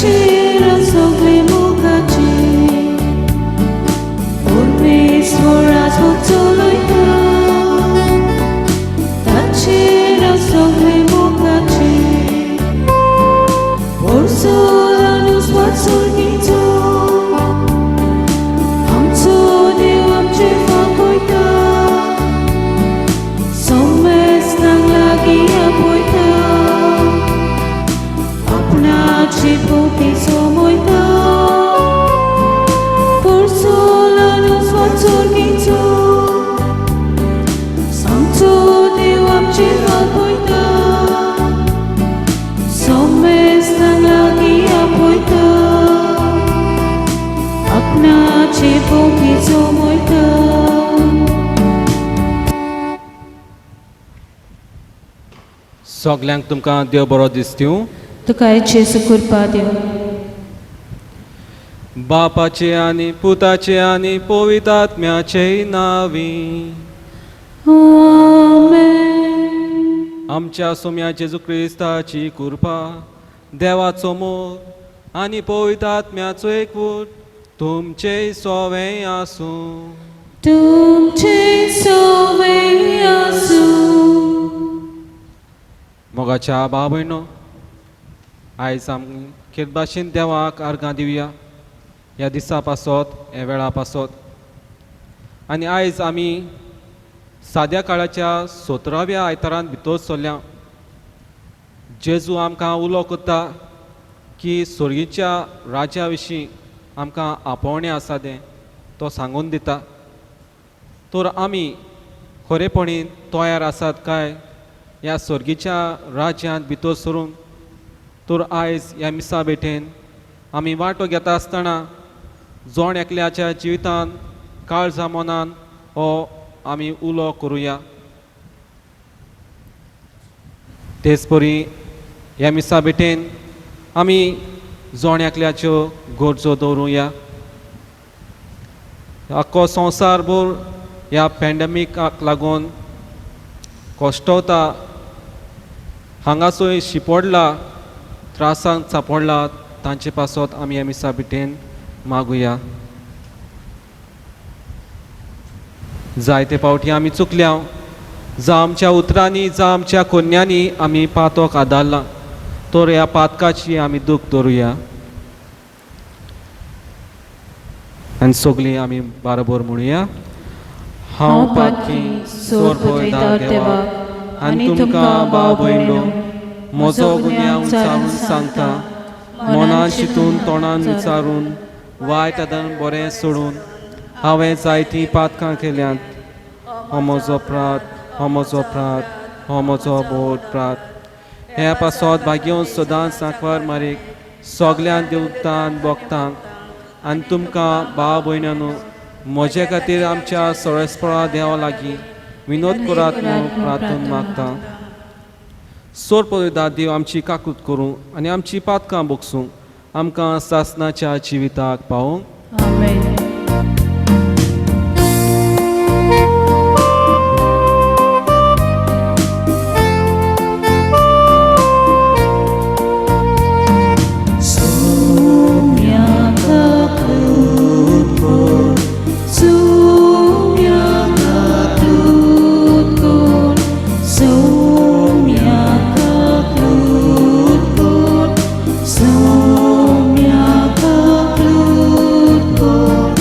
ताचेर सगळे मोगाचे परमेश्वराचो चलयता ताचेर सगळे मोगाचे पोरसोलान स्वासोर्गीचो आमचो देव आमचे फांकयता सोमेस्तांक लागीं आपयता आपणाचे भोवती सोमयता पोरसोलान स्वासोर्गीचो आमचो देव आमचे फांकयता सोमेस्तांक लागीं आपयता आपणाचे भोवती सोमयता. सगल्यांक तुमकां देव बरो दिसता. तुका जेजू कृपा दिवं. बापाचे आनी पुताचे आनी पवित्र आत्म्याचे नावी. आमेन. आमच्या सोम्या जेजू क्रिस्ताची कृपा, देवाचो मोग आनी पवित्र आत्म्याचो एकवट तुमचे सोवे आसूं. तुमचे सोवे आसूं. मोगाच्या भाव भयणो, आयज आमी खेत भाशेन देवाक आर्गां दिवया ह्या दिसा पासत, ह्या वेळा पासत. आनी आयज आमी साद्या काळाच्या 17व्या आयतारान भितर सरल्या. जेजू आमकां उलो करता की सोर्गीच्या राज्या विशीं आमकां आपोवणें आसा तें तो सांगून दिता. तर आमी खरेपणी तयार आसात काय ह्या सोर्गीच्या राज्यांत भितर सरून? तर आयज ह्या मिसा भेटेन आमी वांटो घेता आसतना जण एकल्याच्या जिवितान काळजा मनान हो आमी उलो करुया. तेच परी ह्या मिसा भेटेन आमी जण एकल्याच्यो गरजो दवरुया. आख्खो संवसारभर ह्या पॅन्डेमिकाक लागून कश्टवता, हांगासर शिपडला, त्रासांत सांपडला, तांचे पासत आमी ह्या मिसा भेटेन मागुया. जायते फावटी आमी चुकल्या, जावं आमच्या उतरांनी जावं आमच्या कोन्यांनी आमी पातोक आदारला, तर ह्या पातकाची आमी दूख दवरुया आनी सगळीं आमी बाराबर म्हणुया. हांव पातकी सोर देवा आनी तुमकां भाव भयणो म्हजो गुन्यांव विचारून सांगता, मनान चिंतून तोंडान विचारून वायट आदान बरें सोडून हांवें जायतीं पातकां केल्यांत. हो म्हजो प्रात, हो म्हजो प्रात, हो म्हजो बोट प्रात. हे पासत भाग्योवन सदांच सांकवार मारीक सगल्यान देवतान भोगतांक आनी तुमकां भाव भयणांनो म्हजे खातीर आमच्या सोरेस्परा देवा लागीं विनोद करात म्हूण प्रार्थना मागता. सोर पवित्र देव आमची काकूत करूं आनी आमची पातकां बोगसूं, आमकां सासनाच्या जिविताक पावोवंक. आमेन. Sumya kaklukon,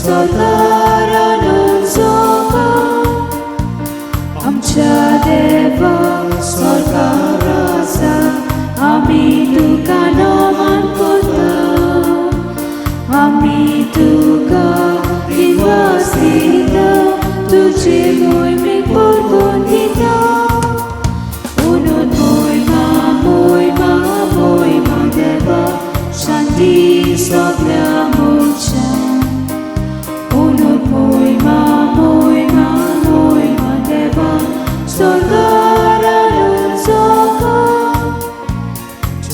सरकारान जोगा आमच्या देवा सरकार आसा आमी तुका नमन करता आमी तुका दिवस दिता तुजे मोहिमेक परबून दिता म्हणून मोहिमा मोहिमा मोहिमा देवा शांती सगळ्या मनशांक म्हणून मोहिमा मोहिमा मोहिमा देवा सरकारान जोगा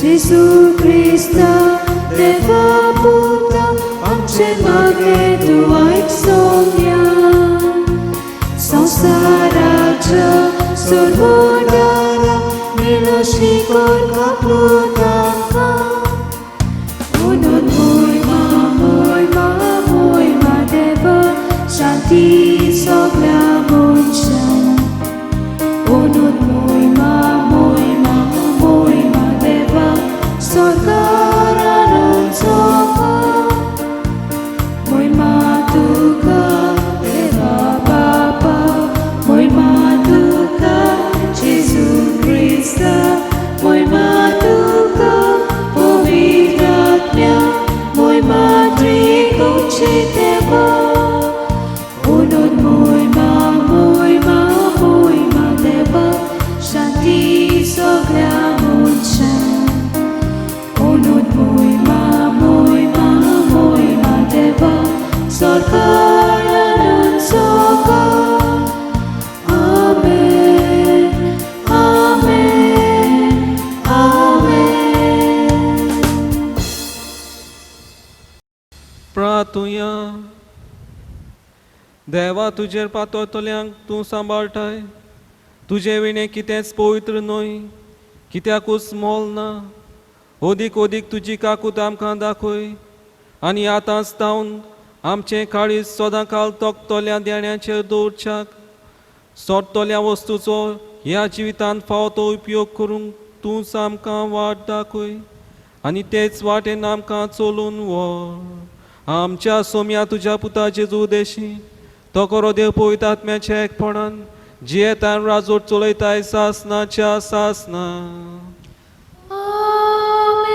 जेजू क्रिस्ता देवा पुता आमचे मागे तूं आयक सोम्या संवसाराच्या सोडवणारा निरोशी कर कपूतांकां म्हणून मोहिमा मोहिमा मोहिमा देवा शांती सगळ्या मनशांक म्हणून मोहिमा मोहिमा मोहिमा देवा सरकारान जोगा मोहिमा तुका देवा बापा मोहिमा तुका जेजू क्रिस्ता मोहिमा तुका पवित्र आत्म्या मोहिमा त्रिकोचे देवा म्हणून मोहिमा मोहिमा मोहिमा देवा शांती सगळ्या मनशांक म्हणून मोहिमा मोहिमा मोहिमा देवा सरकारान जोगा आमेन आमेन आमेन. प्रार्थुया. देवा, तुजेर पातळटल्यांक तूं सांबाळटाय. तुजे विणें कितेंच पवित्र न्हय, कित्याकूच मोल ना. ओदीक ओदीक तुजी काकूत आमकां दाखय आनी आतांच तावन आमचें काळीज सदां काल तोखतल्या देण्याचेर दवरच्याक सोडटल्या वस्तूचो ह्या जिवितांत फावो तो उपयोग करूंक तूंच आमकां वाट दाखय आनी तेच वाटेन आमकां चलून व्हर. आमच्या सोम्या तुज्या पुता जेजू देशी तो करो देव पवित्र आत्म्याच्या एकपणान जियेतान राजवट चलयताय सासनाच्या सासना. आमेन.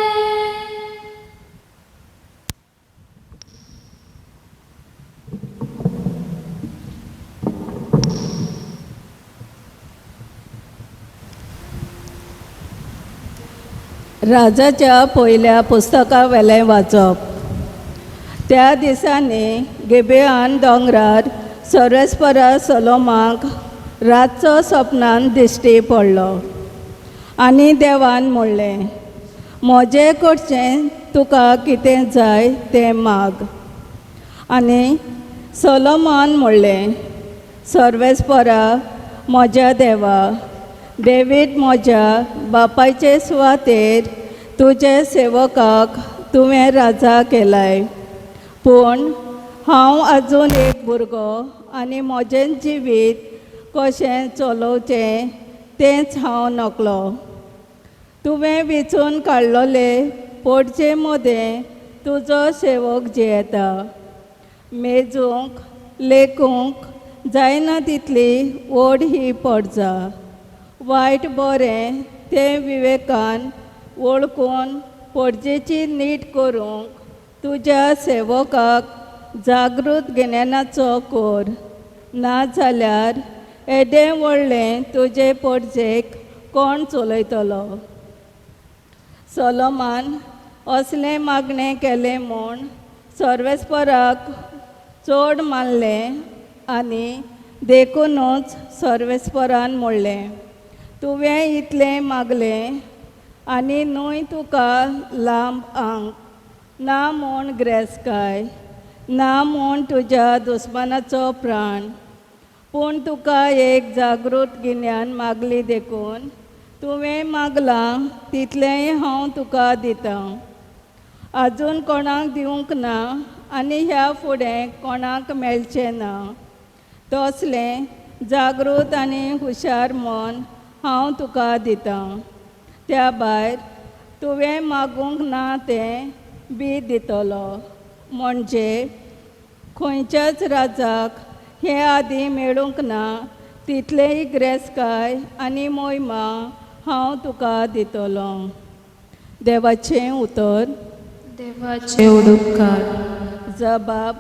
राजाच्या पयल्या पुस्तका वेलें वाचप. त्या दिसांनी गिबेयान दोंगरार सर्वेस्परा सलोमाक रातचो सपनान दिश्टी पडलो आनी देवान म्हणलें, म्हजे कडचें तुका कितें जाय तें माग. आनी सोलोमान म्हणलें, सर्वेस्परा म्हज्या देवा, डेवीड म्हज्या बापायचे सुवातेर तुजे सेवकाक तुवें राजा केलाय, पूण हांव आजून एक भुरगो आनी म्हजें जिवीत कशें चलोवचें तेंच हांव नकळो. तुवें विचून काडलोले पोडचे मदें तुजो सेवक जियेता. मेजूंक लेखूंक जायना तितली व्हड ही पडजा. वायट बरें तें विवेकान वळखून पडजेची नीट करूंक तुज्या सेवकाक जागृत गिन्यानाचो कोर, नाजाल्यार येदें व्हडलें तुजे पडजेक कोण चलयतलो? सोलोमान असलें मागणें केलें म्हूण सर्वेस्पराक चड मानलें आनी देखुनूच सर्वेस्परान म्हणलें, तुवें इतलें मागलें आनी न्हय तुका लांब आंग ना म्हूण ग्रेसकाय, ना म्हूण तुज्या दुस्मानाचो प्राण, पूण तुका एक जागृत गिन्यान मागली देखून तुवें मागलां तितलेंय हांव तुका दितां. आजून कोणाक दिवंक ना आनी ह्या फुडें कोणाक मेळचें ना तसलें जागृत आनी हुशार मन हांव तुका दितां. त्या भायर तुवें मागूंक ना तें बी दितलो, म्हणजे खंयच्याच राजाक हे आदीं मेळूंक ना तितलेय ग्रेसकाय आनी मोहिमा हांव तुका दितलो. देवाचें उतर. देवाचे उपकार. जबाब.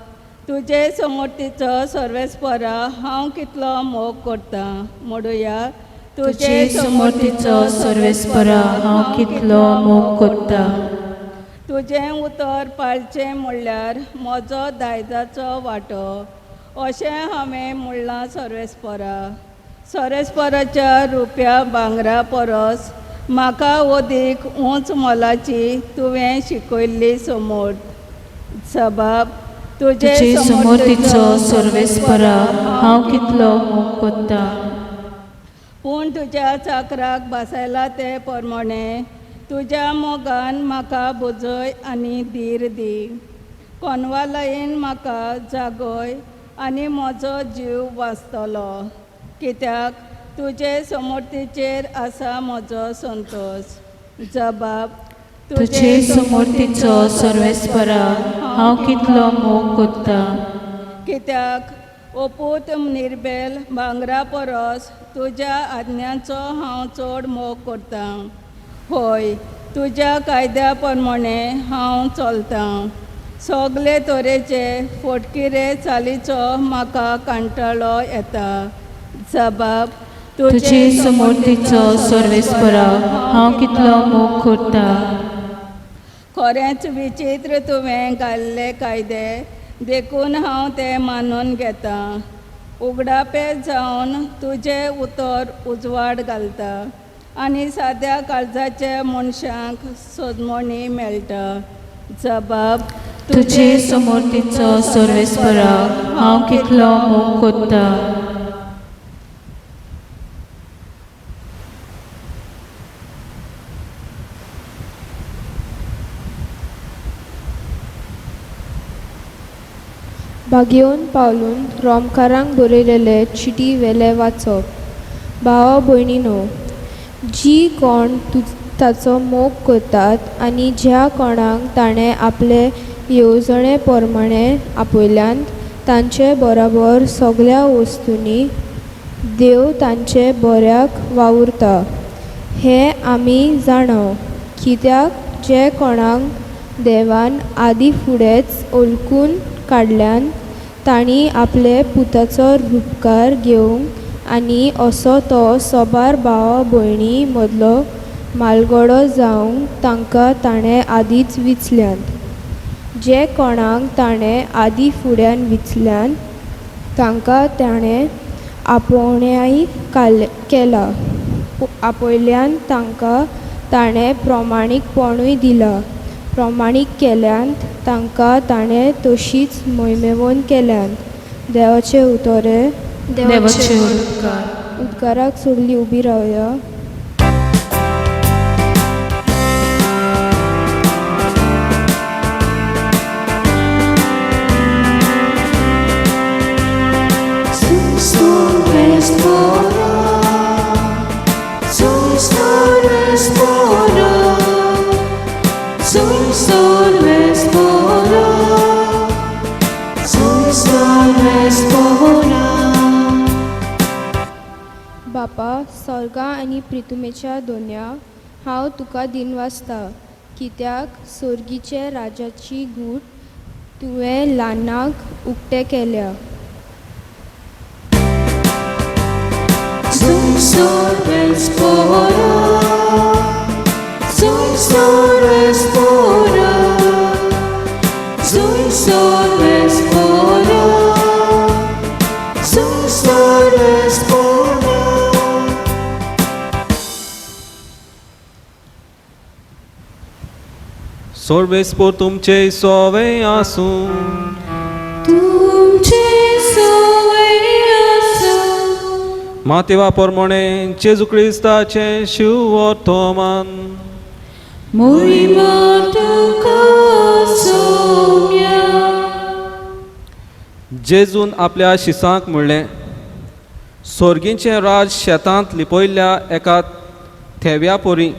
तुजे समोर्तीचो सर्वेस्परा हांव कितलो मोग करता म्हणुया. तुजे समोर्तीचो सर्वेस्परा हांव कितलो मोग करता. तुजें उतर पाळचें म्हणल्यार म्हजो दायजाचो वांटो अशें हांवें म्हणलां सर्वेस्परा. सर्वेस्पराच्या रुप्या भांगरा परस म्हाका अदीक उंच मोलाची तुवें शिकयल्ली समोर्त. जबाब. तुजे समोर्तीचो सर्वेस्परा हांव कितलो मोग करता. पूण तुज्या चाकराक बसयला ते प्रमाणे तुज्या मोगान म्हाका बुजय आनी धीर दी. कोनवालयन म्हाका जागय आनी म्हजो जीव वाचतलो, कित्याक तुजे समोर्तीचेर आसा म्हजो संतोश. जबाब. तुजे समोर्तीचो सर्वेस्परा हांव कितलो मोग करता. कित्याक ओपूत निर्बेल भांगरा परस तुज्या आज्ञांचो हांव चड मोग करतां. हय, तुज्या कायद्या प्रमाणे हांव चलतां. सगळे तरेचे फटकिरे चालीचो म्हाका कंटाळो येता. जबाब. तुजे समोर्तीचो सर्वेस्परा हांव कितलो मोग करता. खरेंच विचित्र तुवें घाल्ले कायदे, देखून हांव ते मानून घेतां. उगडापे जावन तुजें उतर उजवाड घालता आनी साद्या काळजाच्या मनशांक सोदमणी मेळटा. जबाब. तुजे समोर्तीचो सर्वेस्परा हांव कितलो मोग करता. बागेवन पावलून रोमकारांक बरयलेले चिटी वेले वाचप. भावा भयणीनो, जी कोण ताचो मोग करतात आनी ज्या कोणाक ताणें आपले येवजणे प्रमाणे आपयल्यात तांचे बराबर सगळ्या वस्तूंनी देव तांचे बऱ्याक वावुरता हें आमी जाणाव. कित्याक जे कोणाक देवान आदी फुडेंच ओळखून काडल्यान तांणी आपले पुताचो रुपकार घेवंक आनी असो तो सोबार भावा भयणी मदलो म्हालगडो जावंक तांकां ताणें आदींच विचल्यात. जे कोणाक ताणें आदी फुड्यान विचल्यान तांकां ताणें आपोवण्याय केलां. आपयल्यान तांकां ताणें प्रमाणीकपणूय दिलां. प्रमाणीक केल्यान तांकां ताणें तशीच मोहिमेवन केल्यान. देवाचें उतर. देवाचे उपकार. उपकाराक सगळीं उबी रावया. बापा, स्वर्गा आनी प्रितुमेच्या दोन्या, हांव तुका दिनवासता, कित्याक सोर्गीचे राजाची गूट तुवें ल्हानाक उक्तें केल्या. सर्वेस्पोर तुमचे सोवे आसूं. तुमचे सोवे आसूं. मातेवा प्रमाणे जेजू क्रिस्ताचें शिवोत्तमान. मोहिमा तुका सोम्या. जेजून आपल्या शिसांक म्हणलें, सोर्गींचें राज शेतांत लिपयल्ल्या एका थेव्या परी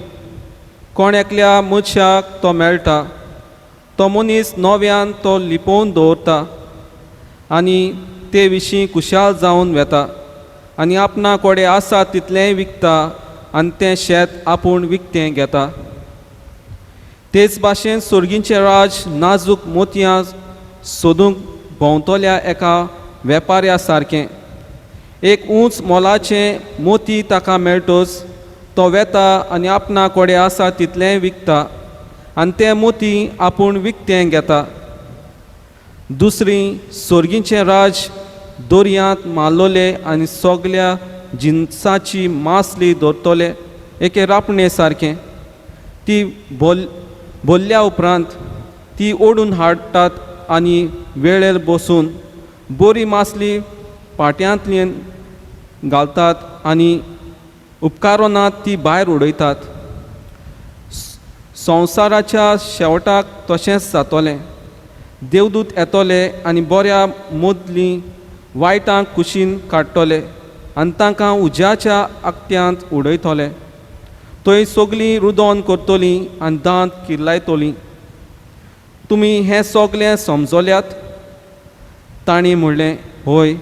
कोण एकल्या मनशाक तो मेळटा. तो मनीस नव्यान तो लिपोवन दवरता आनी ते विशीं खुशाल जावन वेता आनी आपणा कोडे आसा तितलेंय विकता आनी तें शेत आपूण विकतें घेता. तेच भाशेन सोर्गींचें राज नाजूक मोतयां सोदूंक भोंवतल्या एका वेपाऱ्या सारकें. एक ऊंच मोलाचें मोती ताका मेळटच तो वेता आनी आपणा कोडे आसा तितलेंय विकता आनी तें मोती आपूण विकतें घेता. दुसरी सोर्गींचें राज दर्यांत मारलोले आनी सगल्या जिनसाची मासली दवरतले एके रापणे सारकें. ती बोल्ल्या उपरांत ती ओडून हाडटात आनी वेळेर बसून बरी मासली पाट्यांतल्यान घालतात आनी उपकारोनात ती भायर उडयतात. संवसाराच्या शेवटाक तशेंच जातलें. देवदूत येतले आनी बऱ्या मदलीं वायटांक कुशीन काडटले आनी तांकां उज्याच्या आकट्यांत उडयतले. थंय सगळीं रुदोन करतलीं आनी दांत किल्लायतलीं. तुमी हें सगळें समजल्यात? तांणी म्हणलें हय.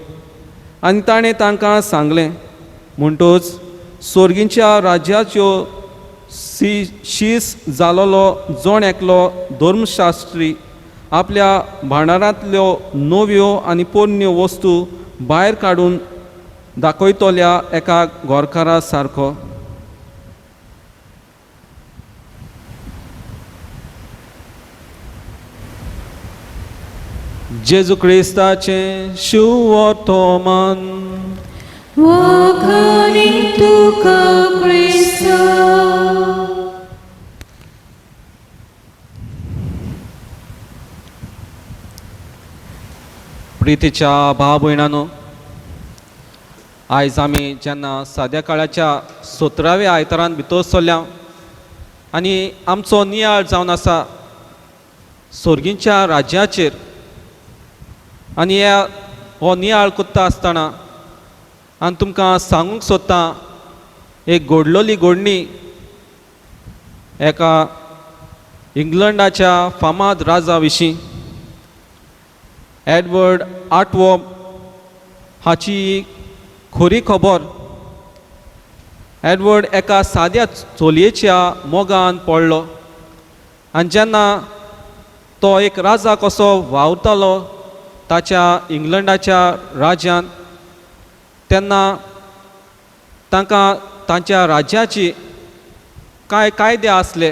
आनी ताणें तांकां सांगलें, म्हणटच सोर्गींच्या राज्याच्यो शीस जालोलो जण एकलो धर्मशास्त्री आपल्या भांडारांतल्यो नव्यो आनी पोरण्यो वस्तू भायर काडून दाखयतल्या एका गोरकारा सारको. जेजू क्रिस्ताचें शिववर्तमान. वाखाणी तुका क्रिस्ता. प्रितीच्या भाव भयणानो, आयज आमी जेन्ना साद्या काळाच्या 17व्या आयतारान भितर सरल्या आनी आमचो नियाळ जावन आसा सोर्गींच्या राज्याचेर, आनी ह्या हो नियाळ करता आसतना आनी तुमकां सांगूंक सोदता एक घडलोली घडणी एका इंग्लंडाच्या फामाद राजा विशीं. एडवर्ड आठवो हाची खरी खबर. एडवर्ड एका साद्या चलयेच्या मोगान पडलो आनी जेन्ना तो एक राजा कसो वावरतालो ताच्या इंग्लंडाच्या राज्यांत, तेन्ना तांकां तांच्या राज्याची कांय कायदे आसले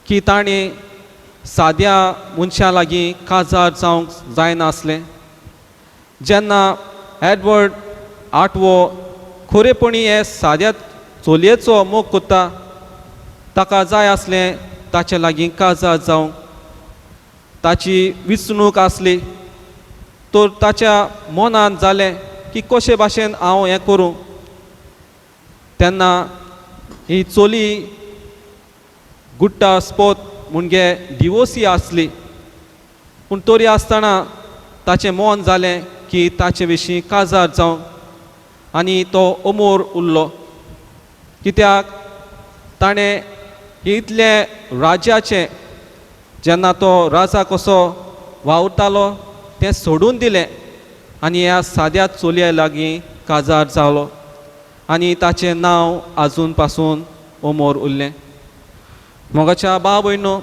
की ताणें साद्या मनशां लागीं काजार जावंक जायनासलें. जेन्ना एडवर्ड आठवो खरेपणी हे साद्या चलयेचो मोग करता, ताका जाय आसलें ताचे लागीं काजार जावंक, ताची विचणूक आसली, तर ताच्या मनान जालें की कशे भाशेन हांव हें करूं. तेन्ना ही चली गुट्टा स्पोत म्हणजे डिवोर्सी आसली, पूण तरी आसतना ताचें मन जालें की ताचे विशीं काजार जावंक आनी तो अमोर उरलो. कित्याक ताणें इतलें राज्याचें जेन्ना तो राजा कसो वावुरतालो तें सोडून दिलें आनी ह्या साद्या चलये लागीं काजार जालो आनी ताचें नांव आजून पासून अमोर उरलें. मोगाच्या भाव भयणो,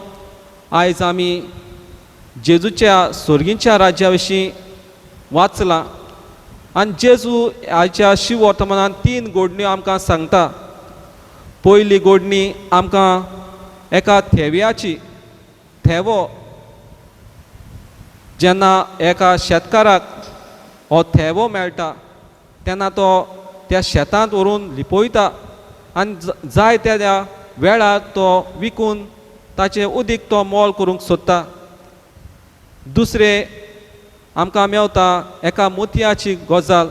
आयज आमी जेजूच्या सोर्गींच्या राज्या विशीं वाचलां आनी जेजू आयच्या शिववर्तमानान 3 घडण्यो आमकां सांगता. पयली घडणी आमकां एका थेव्याची. थेवो जेन्ना एका शेतकाराक हो थेवो मेळटा तेन्ना तो त्या शेतांत व्हरून लिपयता आनी जाय त्या वेळार तो विकून ताचें उदीक तो मोल करूंक सोदता. दुसरें आमकां मेवता एका मोतयाची गजाल.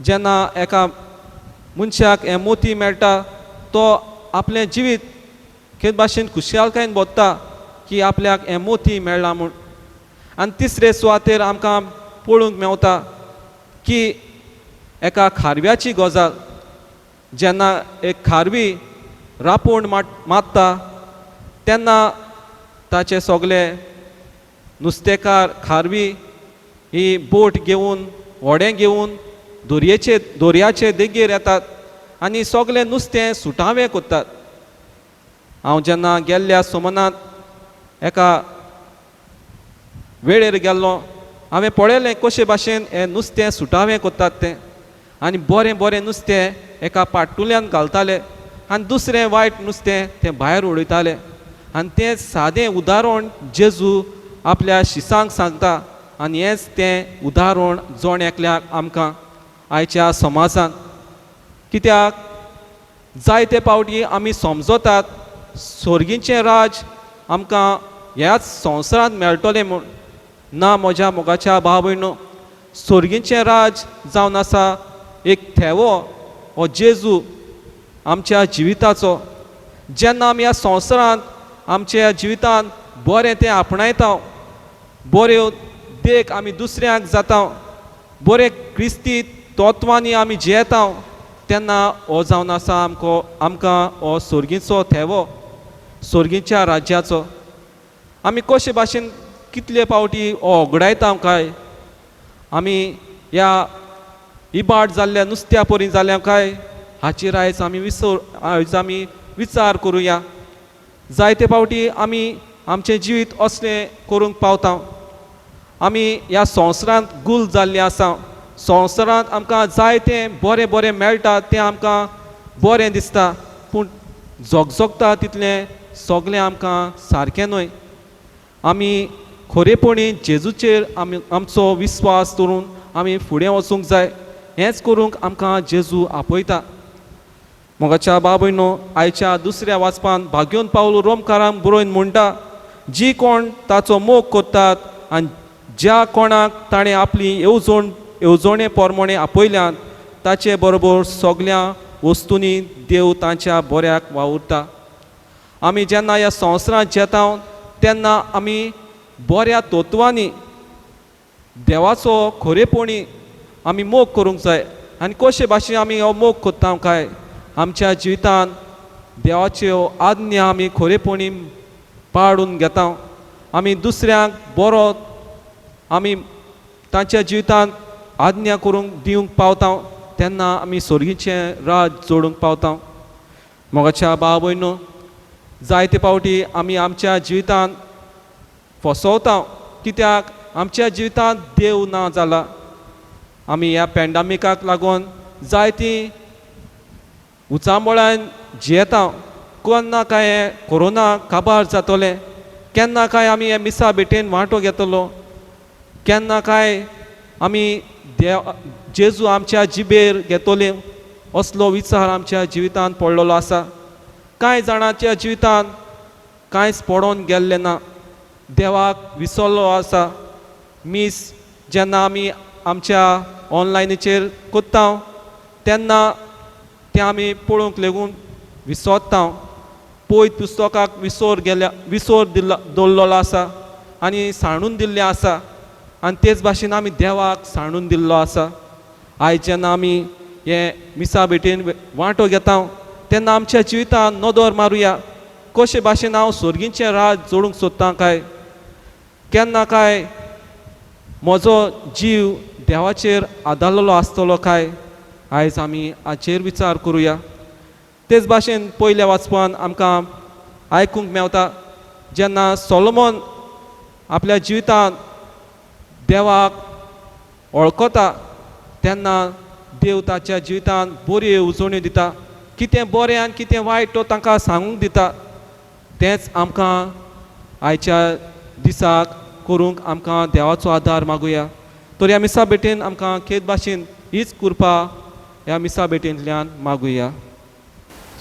जेन्ना एका मनशाक हें मोती मेळटा तो आपलें जिवीत खेत भाशेन खुशालकायेन भोगता की आपल्याक हें मोती मेळ्ळां म्हूण. आनी तिसरे सुवातेर आमकां पळोवंक मेवता की एका खारव्याची गजाल. जेन्ना एक खारवी रापोण मारता तेन्ना ताचे सगळे नुस्तेकार खारवी ही बोट घेवन व्हडें घेवन दोरयेचे दोरयाचे देगेर येतात आनी सगळें नुस्तें सुटावें करतात. हांव जेन्ना गेल्ल्या सोमनांत एका वेळेर गेल्लो, हांवें पळयलें कशे भाशेन हें नुस्तें सुटावें करतात तें. आनी बरें बरें नुस्तें एका पाटुल्यान घालताले आनी दुसरें वायट नुस्तें तें भायर उडयताले. आनी तें सादें उदाहरण जेजू आपल्या शिसांक सांगता आनी हेंच तें उदाहरण जण एकल्याक आमकां आयच्या समाजांत. कित्याक जायते पावटी आमी समजतात सोर्गीचें राज आमकां ह्याच संवसारांत मेळटलें म्हूण. ना म्हज्या मोगाच्या भाव भयणो, सोर्गीचें राज जावन आसा एक थेवो, हो जेजू आमच्या जिविताचो. जेन्ना आमी ह्या संवसारांत आमच्या जिवितांत बरें तें आपणायता, बऱ्यो देख आमी दुसऱ्यांक जाता, बरें क्रिस्ती तत्वांनी आमी जियेता, तेन्ना हो जावन आसा आमकां आमकां हो सोर्गीचो थेवो, सोर्गीच्या राज्याचो. आमी कशे भाशेन कितले पावटी हो ओगडायता काय, आमी ह्या इबाड जाल्ल्या नुस्त्या परी जाल्या काय, हाचेर आयज आमी आयज आमी विचार करुया. जायते पावटी आमी आमचें जिवीत असलें करूंक पावता. आमी ह्या संवसारांत गुल जाल्लीं आसा. संवसारांत आमकां जायतें बरें बरें मेळटा तें आमकां बरें दिसता, पूण झगझगता तितलें सगळें आमकां सारकें न्हय. आमी खरेपणी जेजूचेर आमी आमचो विस्वास दवरून आमी फुडें वचूंक जाय. हेंच करूंक आमकां जेजू आपयता. मोगाच्या बाबयनो, आयच्या दुसऱ्या वाचपान भाग्योन पावलो रोमकारांक बरोवन म्हणटा, जी कोण ताचो मोग करतात आनी ज्या कोणाक ताणें आपली येवजणे प्रमाणे आपयल्यान ताचे बरोबर सगळ्या वस्तूंनी देव तांच्या बऱ्याक वावुरता. आमी जेन्ना ह्या संवसारांत जेता तेन्ना आमी बऱ्या तत्वांनी देवाचो खरेपणी आमी मोग करूंक जाय. आनी कशे भाशेन आमी हो मोग करता काय, आमच्या जिवितांत देवाच्यो आज्ञा आमी खरेपणी पाडून घेता. आमी दुसऱ्यांक बरो आमी तांच्या जिवितांत आज्ञा करूंक दिवंक पावता, तेन्ना आमी सोर्गीचें राज जोडूंक पावता. मोगाच्या भाव भयणो, जायते पावटी आमी आमच्या जिवितांत फसवता, कित्याक आमच्या जिवितांत देव ना जाला. आमी ह्या पॅन्डामिकाक लागून जायतीं उचांबळान जियेता. केन्ना काय हें कोरोना काबार जातलें, केन्ना काय आमी हे मिसा भेटेन वांटो घेतलो, केन्ना काय आमी देव जेजू आमच्या जिबेर घेतले, असलो विचार आमच्या जिवितांत पडलेलो आसा. कांय जाणांच्या जिवितांत कांयच पडोन गेल्लें ना, देवाक विसरलो आसा. मीस जेन्ना आमी आमच्या ऑनलायनीचेर करता तेन्ना तें आमी पळोवंक लेगून विसरता. पयत पुस्तकाक विसर गेल्या विसर दिल्लो दवरलेलो आसा आनी सांडून दिल्लें आसा. आनी तेच भाशेन आमी देवाक सांडून दिल्लो आसा. आयज जेन्ना आमी हे मिसा भेटेन वांटो घेता तेन्ना आमच्या जिवितांत नदर मारुया, कशे भाशेन हांव सोर्गीचें राज जोडूंक सोदता काय, केन्ना काय म्हजो जीव देवाचेर आदारलेलो आसतलो काय, आयज आमी हाचेर विचार करुया. तेच भाशेन पयल्या वाचपान आमकां आयकूंक मेवता, जेन्ना सोलोमन आपल्या जिवितांत देवाक वळखता तेन्ना देव ताच्या जिवितांत बऱ्यो येवजण्यो दिता. कितें बरें आनी कितें वायट तो तांकां सांगूंक दिता. तेंच आमकां आयच्या दिसाक करूंक आमकां देवाचो आदार मागुया. तर ह्या मिसा भेटेन आमकां खेत भाशेन हीच कृपा ह्या मिसा भेटेंतल्यान मागुया.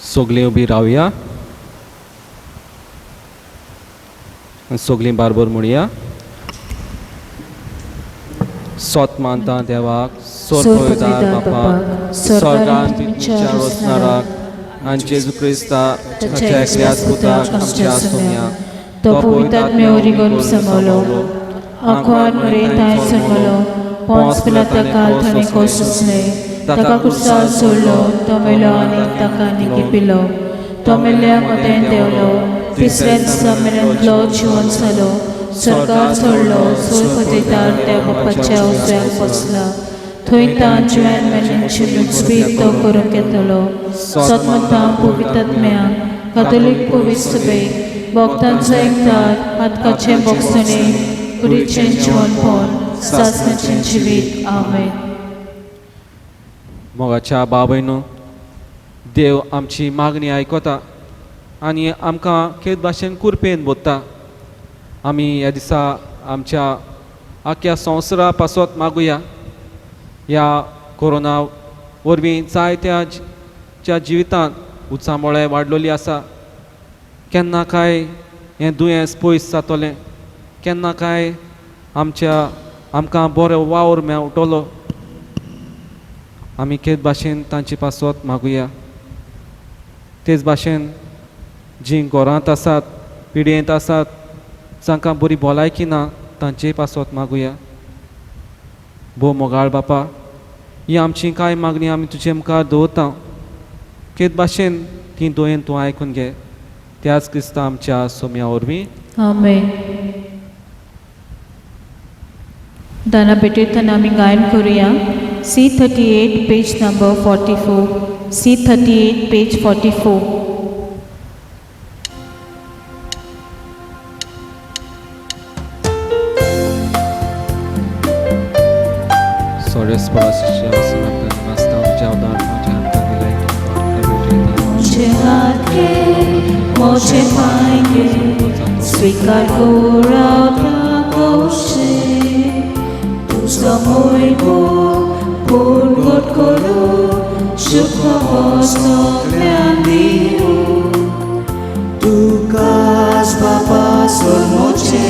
सगळीं उबी रावया आनी सगळीं बारबर म्हणया. सोत मानता देवाक, सोरपयदार बापाक, स्वर्गांत तुमच्या वचणाराक आनी जेजू क्रिस्ता ताच्या एकल्याच पुताक आमच्या सोम्या, तो पवित्र ओरिगोन समलो, आंकवार मरे समलो, पोंस पिलाता काल थणे कोसले, ताका कुर्सार सोडलो, तो मेलो आनी ताका निकिपिलो, तो मेल्ल्या मदें देंवलो, तिसऱ्या दिसा मेरेन जिवन जालो, स्वर्गार चडलो, सोय पदवीदार त्या बापाच्या उजव्याक बसला. थंय तान जिव्यान मेल्यांची मुजबीत तो करूंक येतलो. सतमतां पवित्रत्म्या कातोलीक पवित्र सभेक, भक्तांचो एकदार, पातकाचें बोगसणें, कुडीचें जिवनपण, सासणाचें जिवीत. आमेन. मोगाच्या बाबयनो, देव आमची मागणी आयकता आनी आमकां खेत भाशेन कुरपेन बोत्ता. आमी ह्या दिसा आमच्या आख्या संवसारा पासत मागुया. ह्या कोरोना वरवीं जायत्या च्या जिवितांत उचांबळाय वाडलोली आसा. केन्ना काय हें दुयेंस पयस जातलें, केन्ना काय आमच्या आमकां बरो वावर मेळटलो, आमी खेत भाशेन तांचे पासत मागुया. तेच भाशेन जीं घरांत आसात, पिडयेंत आसात, जांकां बरी भलायकी ना, तांचेय पासत मागुया. भोव मोगाळ बापा, ही आमची कांय मागणी आमी तुजे मुखार दवरता. खेत भाशेन ती दोयेन तूं आयकून घे. त्याच क्रिस्ता आमच्या सोम्या वरवीं. आमेन. दाना भेटयतना आमी गायन करुया. C 38, page number 44. C 38, page 44. मुझे हाथ के मुझे पाएंगे, स्वीकार कोशे तुझो पूर्ण करू, शुभ ज्ञान दिऊ. तुकाच बापा सोलमोचे,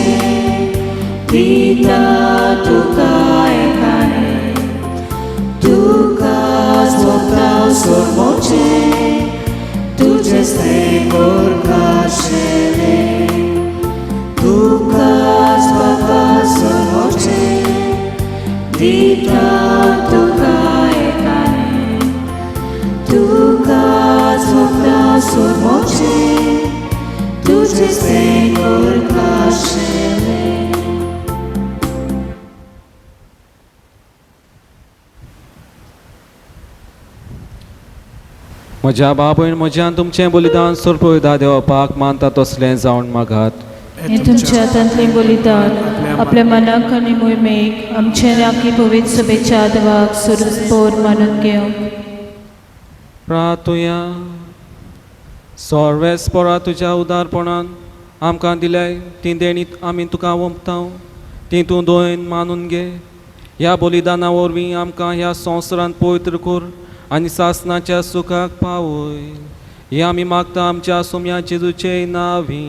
दिता तुका एकाने, तुकाच भोगता सोलमोचे, तुझे स्नेह खाशेले. तुकाच बापा सोलमोचे, दिता तुका एकाने, तुकाच भोगता सोलमोचे, तुझे स्नेह खाशेले. म्हज्या बाबयन म्हज्यान तुमचें बलिदान सोरपयदा देवपाक मानता तसलें जावन मागात. हे तुमच्या हातांतलें बलिदान आपल्या मनाक आनी मोहिमेक आमचे राखी पवित्र सभेच्या देवाक सुरपोर मानून घेवंक. प्रातुया. सोर्वेस्पोरा, तुज्या उदारपणान आमकां दिल्याय ती देणी आमी तुका ओंपता, ती तूं दोन मानून घे. ह्या बलिदाना वरवीं आमकां ह्या संवसारांत पवित्र कर आनी सासणाच्या सुखाक पावय. हें आमी मागता आमच्या सोम्या जेजूचे नांवी.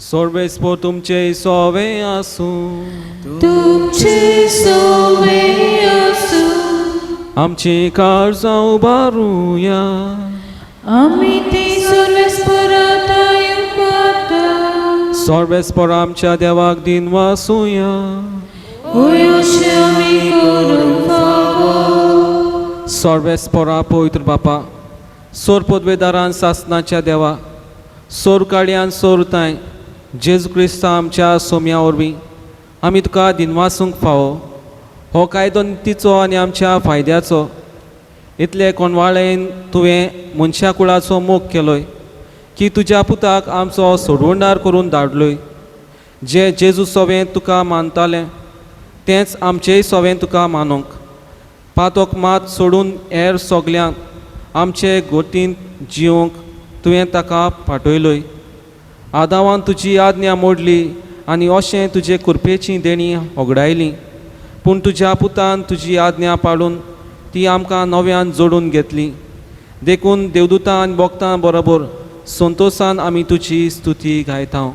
सोर्वेस्पोर तुमचे सोवे आसूं. तुमचे सोवे आसूं. आमची काळजां उबारुया. आमी ती सर्वेस्परात उबारता. सोर्वेस्पोर आमच्या देवाक दिन वासुया. अशें आमी करूंक फावो. सोर्वेस्पोरा, पवित्र बापा, सोर पदवेदारान सासनाच्या देवा, सोर काडयान सोरताय जेजू क्रिस्ता आमच्या सोम्या वरवीं आमी तुका दिनवासूंक फावो. हो कायदो तिचो आनी आमच्या फायद्याचो. इतले कोणवाळेन तुवें मनशा कुळाचो मोग केलोय की तुज्या पुताक आमचो सोडवणदार करून धाडलोय. जे जेजू सोवें तुका मानतालें तेंच आमचेय सोवें तुका मानूंक पातोक मात सोडून हेर सगल्यांक आमचे गोतींत जिवंक तुवें ताका पाठयलोय. आदावान तुजी आज्ञा मोडली आनी अशें तुजे कृपेची देणी होगडायली, पूण तुज्या पुतान तुजी आज्ञा पाळून ती आमकां नव्यान जोडून घेतली. देखून देवदूतां आनी भक्तां बरोबर संतोसान आमी तुजी स्तुती गायता.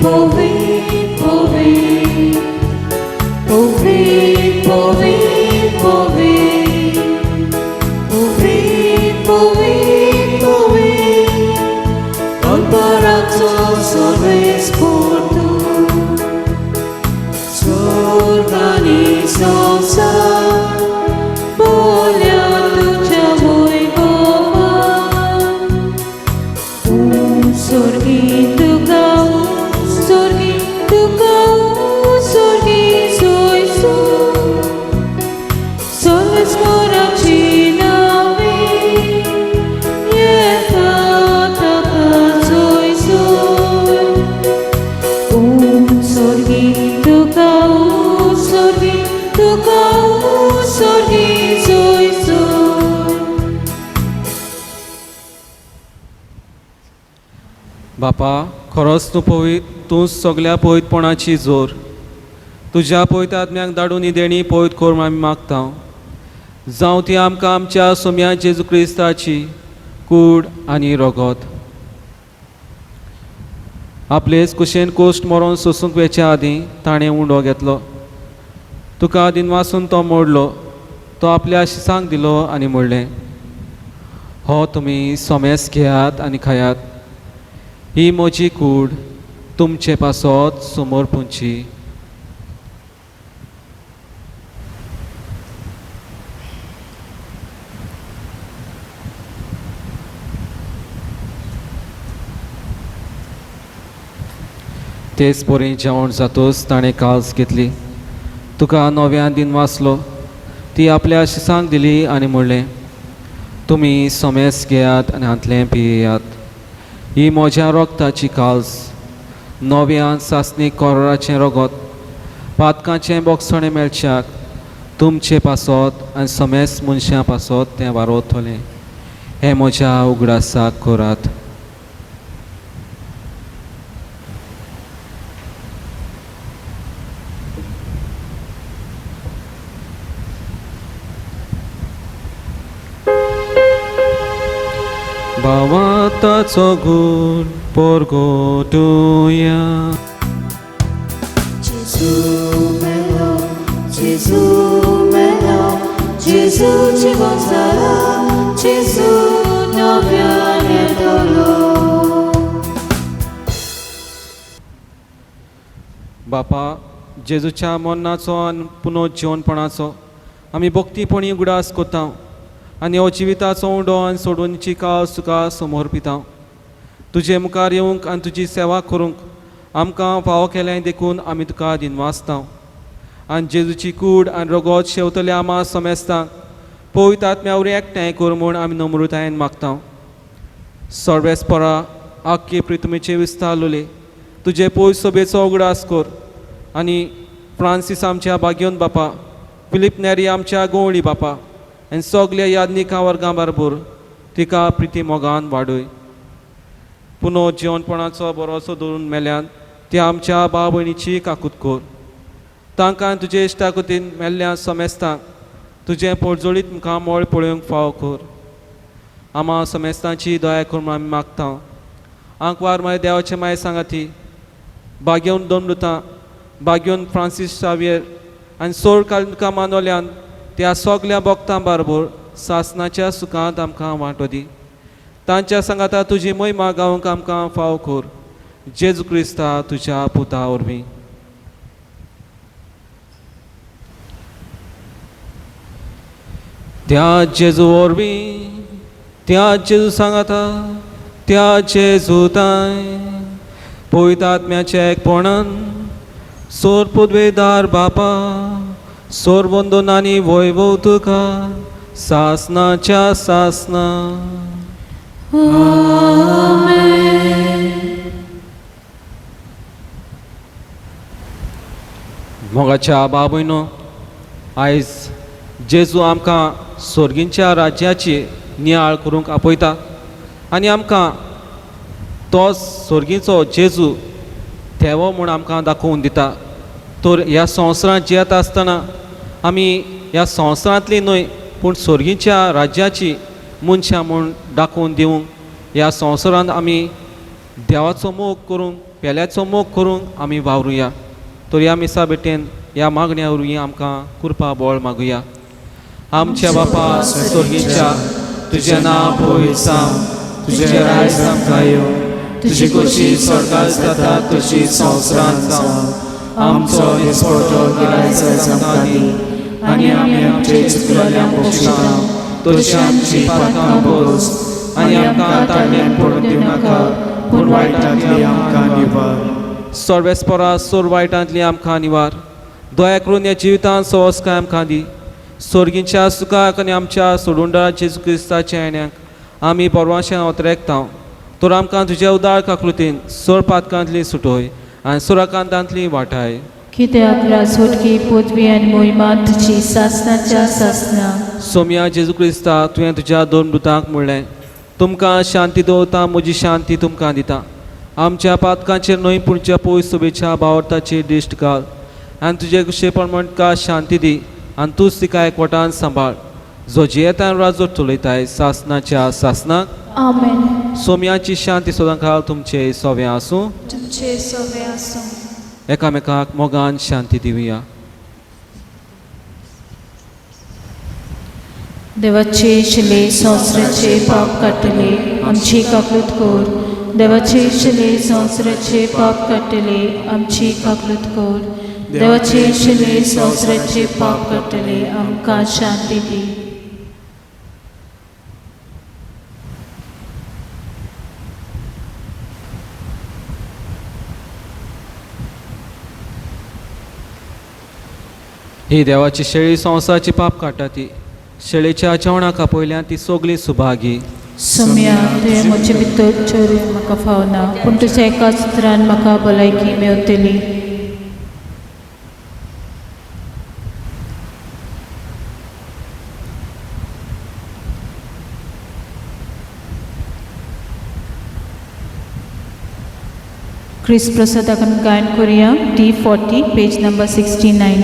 Povi, povi, povi, povi, povi, povi, povi, povi, col corazón sobre tu. बापा, खरोच तूं पवित्र, तूं सगल्या पवित्रपणाची जोर. तुज्या पवित्र आत्म्याक धाडून ही देणी पवित्र कर म्हूण आमी मागता. जावं ती आमकां आमच्या सोम्या जेजू क्रिस्ताची कूड आनी रगत. आपलेच कुशेन कोश्ट मरोन सोसूंक वेच्या आदीं ताणें उंडो घेतलो. तुका दिनवासून तो मोडलो. तो आपल्या शिसांक दिलो आनी म्हणलें, हो तुमी सोमेस घेयात आनी खायात. ही म्हजी कूड तुमचे पासत समोर पुंची. तेच परी जेवण जातूच ताणें काल्स घेतली. तुका नव्यान दिन वाचलो. ती आपल्या शिसांक दिली आनी म्हणलें, तुमी सोमेस घेयात आनी हांतलें पियेयात. ही म्हज्या रोगताची काल्स, नव्यान सासणी कोराचें रगत, पातकांचें बोगसणें मेळच्याक तुमचे पासत आनी समेस मनशां पासत तें वारोवतलें. हें म्हज्या उगडासाक करात. भावाताचो गुण परगटुया. Gesù melo, Gesù melo, Gesù ci consola, Gesù non viene dolore. बापा, जेजूच्या मरणाचो आनी पुनर्जिवनपणाचो आमी भक्तीपणी उगडास करता आनी हो जिविताचो उंडो आनी सोडूनची काळ तुका समर्पिता. तुजे मुखार येवंक आनी तुजी सेवा करूंक आमकां फावो केलें देखून आमी तुका दिनवासता. आनी जेजूची कूड आनी रगत शेवतले आमा समेस्तांक पवित्र आत्म्या वरवीं एकठांय कर म्हूण आमी नम्रतायेन मागता. सर्वेस्परा आख्खे प्रितमेचे विस्तारलोले तुजे पवित्र सभेचो उगडास कर आनी फ्रांसीस आमच्या बागेवन बापा, फिलीप नेरी आमच्या गोवळी बापा आनी सगल्या यादनिकां वर्गां बरोबर तिका प्रिती मोगान वाडय. पुनो जिवनपणाचो बरोसो दवरून मेल्यान ती आमच्या भाव भयणीची काकूत कर. तांकां तुजे इश्टाकुतीन मेल्ल्या समेस्तांक तुजें पोटजोळीत मुखामळ पळोवंक फावो कर. आमा समेस्तांची दया कर म्हूण आमी मागता. आंकवार मागीर देवाचे माय सांगाती बागेवन दोन लुतां बागेवन फ्रांसीस शावियर आनी सोड कालका मानवल्यान त्या सगल्या भक्तां बरोबर सासनाच्या सुखांत आमकां वांटो दी. तांच्या सांगाता तुजी महिमा गावंक आमकां फावो कर. जेजू क्रिस्ता तुज्या पुता वरवीं. त्या जेजू वरवीं, त्या जेजू सांगाता, त्या जेजू ताय पवित्र आत्म्याच्या एकपणान सोर पुदवेदार बापा, सोर बंदून आनी वैभव तुका सासनाच्या सासना. मोगाच्या बाबयनो, आयज जेजू आमकां सोर्गींच्या राज्याची नियाळ करूंक आपयता आनी आमकां तो सोर्गीचो जेजू देवो म्हूण आमकां दाखोवन दिता. तर ह्या संवसारांत जियेता आसतना आमी ह्या संवसारांतली न्हय पूण सोर्गीच्या राज्याची मनशां म्हूण दाखोवन दिवंक ह्या संवसारांत आमी देवाचो मोग करूंक, पेल्याचो मोग करूंक आमी वावरुया. तर ह्या मिसा भेटेन ह्या मागण्या वरवीं आमकां कृपा बळ मागुया. आमच्या बापा सोर्गीच्या, तुजें नांव पवित्र जावं, तुजें राज आमकां येवं, तुजी खोशी स्वर्गात जाता तशी संवसारांत जावं. आमचो दिसपटो गिरायच आमकां दी आनी आमी आमचे चुकलेल्यांक बक्षिता तशी आमची पातकां बोस आनी आमकां ताळमेळ पडून दिवं नाका पूण वायटांतली आमकां निवार. सर्वेस्परा सोर वायटांतली आमकां निवार. दया करून ह्या जिवितांत सवसकाय आमकां दी. सोर्गींच्या सुखाक आनी आमच्या सोडुंडा जेजू क्रिस्ताच्या येण्याक आमी परवाशें ओतरेकता. तर आमकां तुज्या उदार काकृतीन सोर पातकांतली सुटोय आनी सुराकांतांतली वाटाय. कित्याक राजवटकी पदवी आनी मोहिमा तुजी सासनाच्या सासना. सोम्या जेजू क्रिस्ता, तुवें तुज्या दोन दुतांक म्हणलें, तुमकां शांती दवरता, म्हजी शांती तुमकां दिता. आमच्या पातकांचेर न्हय पूण पयस सोबेच्या बावरताची दिश्ट घाल आनी तुजे कुशे प्रमाण तुका शांती दी आनी तूंच तिका एकवटान सांबाळ जो जियेतान राजो चलयताय सासनाच्या सासनाक. आमेन. सोम्याची शांती सदां तुमचे सोवे आसूं. तुमचे सोवे आसूं. एकामेकाक मोगान शांती दिवया. देवाचे शिले संवसाराचे पाप काडटले आमची काकलूत कर. देवाचे शिले संवसाराचे पाप काडटले आमची काकलूत कर. देवाचे शिले संवसाराचे पाप काडटले आमकां शांती दी. ही देवाची शेळी संवसाराची पाप काडटा ती शेळीच्या जेवणाक आपयल्यान ती सगळी सुभागी. सोम्या तुवें म्हजे भितर चोरी म्हाका फावना पूण तुज्या एका चित्रान म्हाका भलायकी मेवतली. क्रिस्त प्रसादाक आमी गायन करुया. D40 page number 69.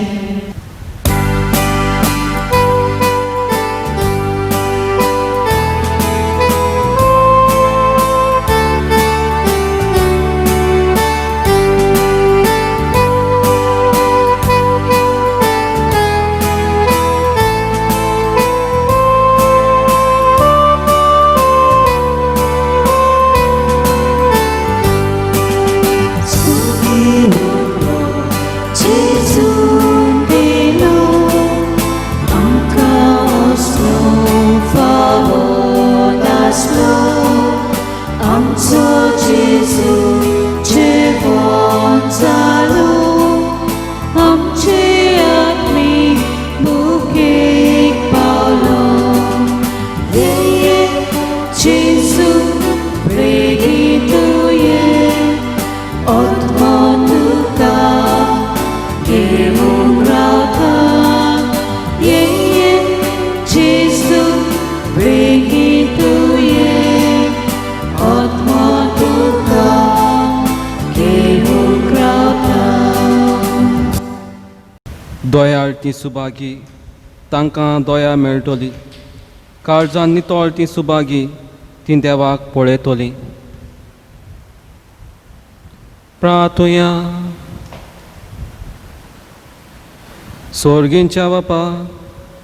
दोयाळ ती सुभागी तांकां दया मेळटली. काळजान नितळ ती सुभागी ती देवाक पळयतली. प्रार्थुया. सोर्गींच्या बापा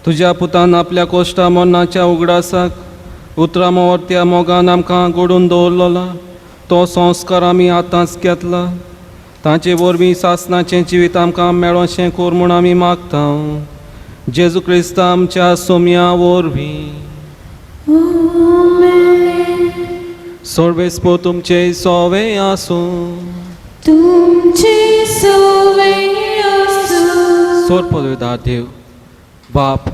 तुज्या पुतान आपल्या कोश्टा मरणाच्या उगडासाक उतरां मोवरत्या मोगान आमकां गोडून दवरलोला तो संस्कार आमी आतांच घेतला. तांचे वरवीं सासनाचें जिवीत आमकां मेळोशें कोर म्हूण आमी मागता. जेजू क्रिस्त आमच्या सोम्या वरवीं. सर्वेस्पो तुमचे सोवे आसूं. तुमचे सोवे आसूं. सोर पदवीदार देव बाप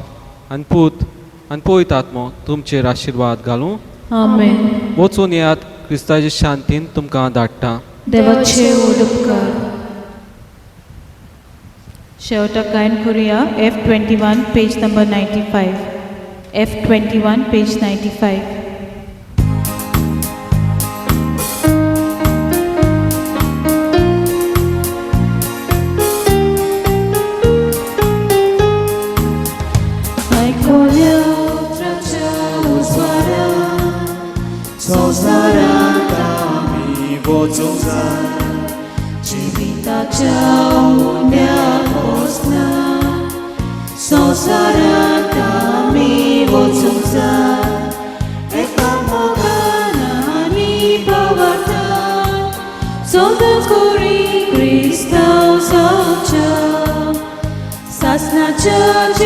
आनी पूत आनी पवित्र आत्मो तुमचेर आशिर्वाद घालूं. आमेन. वचून येयात क्रिस्ताचे शांतीन तुमकां धाडटा. देवाचे व्हड उपकार. शेवटाक गायन करुया. F21 page number 95. F21 page 95. Church,